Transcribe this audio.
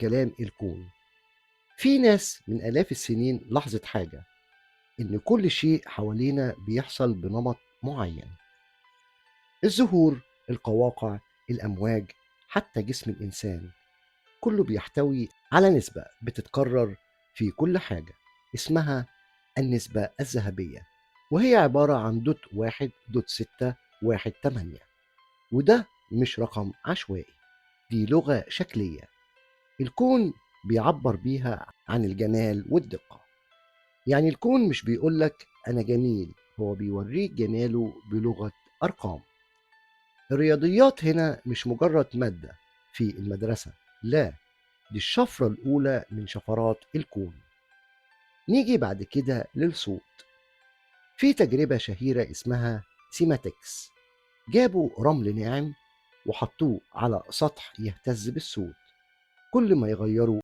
كلام الكون. في ناس من آلاف السنين لاحظت حاجة، إن كل شيء حوالينا بيحصل بنمط معين. الزهور، القواقع، الأمواج، حتى جسم الإنسان، كله بيحتوي على نسبة بتتكرر في كل حاجة اسمها النسبة الذهبية، وهي عبارة عن .1.618. وده مش رقم عشوائي، دي لغة شكلية الكون بيعبر بيها عن الجمال والدقة. يعني الكون مش بيقولك أنا جميل، هو بيوريك جماله بلغة أرقام. الرياضيات هنا مش مجرد مادة في المدرسة، لا، دي الشفرة الأولى من شفرات الكون. نيجي بعد كده للصوت. في تجربة شهيرة اسمها cymatics، جابوا رمل ناعم وحطوه على سطح يهتز بالصوت، كل ما يغيروا